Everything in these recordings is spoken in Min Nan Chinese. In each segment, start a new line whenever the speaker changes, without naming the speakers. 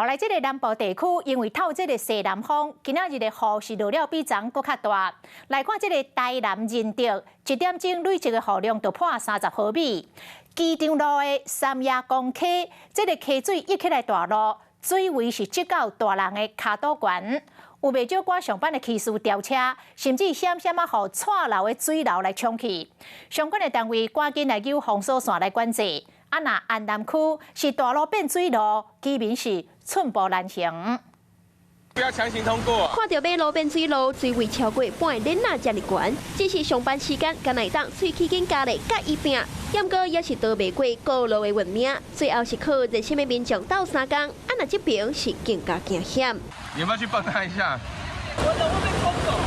來這个南部地區，因為透這个西南風，今仔日的雨是落了比昨閣較大。來看這个台南仁德，一點鐘累積的雨量就破30毫米。機場路的三亞公溪，這个溪水溢起來大路，水位是積到大人的跤肚懸。有袂少趕上班的騎士吊車，甚至險險仔予掣流的水流來沖去。相關的單位趕緊來揪封鎖線來管制。啊，若安南區是大路變水路，居民是寸步難行。
不要強行通過。
看著馬路變水路，水位超過半個鏈仔遮爾懸，只是上班時間，敢會當喙齒緊咬咧佮伊拚，毋過也是逃袂過過路的運命。最後是靠熱心的民眾鬥相共，啊，若這爿是更加驚險。
你要不要去幫他一下？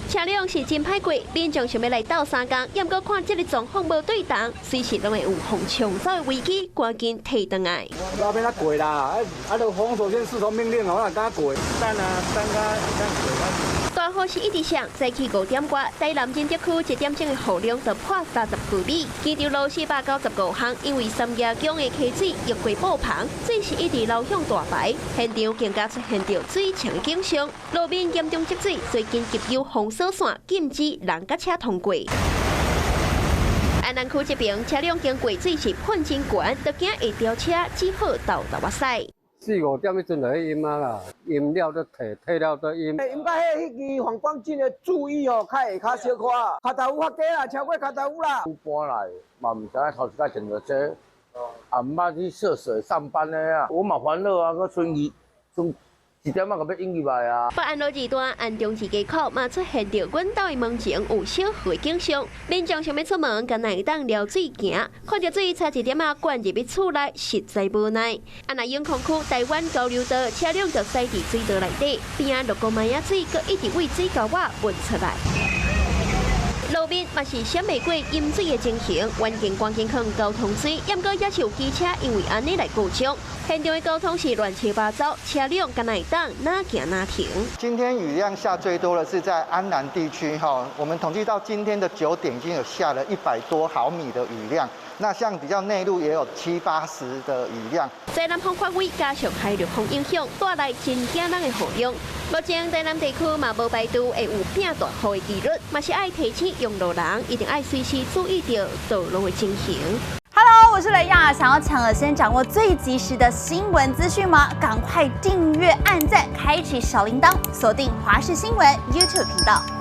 車輛是真歹過，民眾想欲來鬥相共，毋過看這个狀況無對頭，隨時攏會有予沖走的危機，趕緊退轉來。
那邊他過啦，啊啊！都封鎖線是從命令，我哪敢過？等啊，等啊，等過。
大雨是一直下，早起5點外，台南仁德區一點鐘的雨量就破30毫米。機場路495巷，因為三亞江的溪水溢過布棚，水是一直流向大排，現場更加出現著水牆的景象，路面嚴重積水，最緊急有封鎖線禁止人佮車通過。安南區這邊車輛經過水是噴真懸，都驚會掉車，只好沓沓仔駛。
四五點彼陣就去淹啊啦，淹了就退，退了就淹。
應該彼彼支反光鏡的注意哦，較會較小可，跤頭趺較低啦，超過跤頭趺啦。
搬來嘛，毋知影頭一擺穿著這，也毋捌去涉水上班的啊，我嘛煩惱啊，閣賰去賰一點仔就欲淹入來啊。
北安路二段安中市街口嘛出現著阮兜的門前有小雨的景象，民眾想欲出門，敢若會當撩水行，看著水差一點仔灌入去厝內，實在無奈。啊，若永康區台灣交流道車輛就駛佇水道內底，邊仔六個麥仔水閣一直對水溝仔噴出來。路面嘛是閃袂過淹水的情形，環境趕緊囥交通水，毋過也是有機車因為按呢來故障。現場的交通是亂七八糟，車輛敢若會當哪行哪停。
今天雨量下最多的是在安南地區，哈，我們統計到今天的9點已經有下了100多毫米的雨量。那像比較內陸也有七八十的雨量。
西南風發威，加上海陸風影響，帶來真驚人的雨量。目前台南地區嘛無排除會有變大雨的幾率，嘛是愛提醒用路人一定愛隨時注意著道路的情形。
Hello，我是雷亞，想要搶了先掌握最及時的新聞資訊嗎？趕快訂閱、按讚、開啟小鈴鐺，鎖定華視新聞 YouTube 頻道。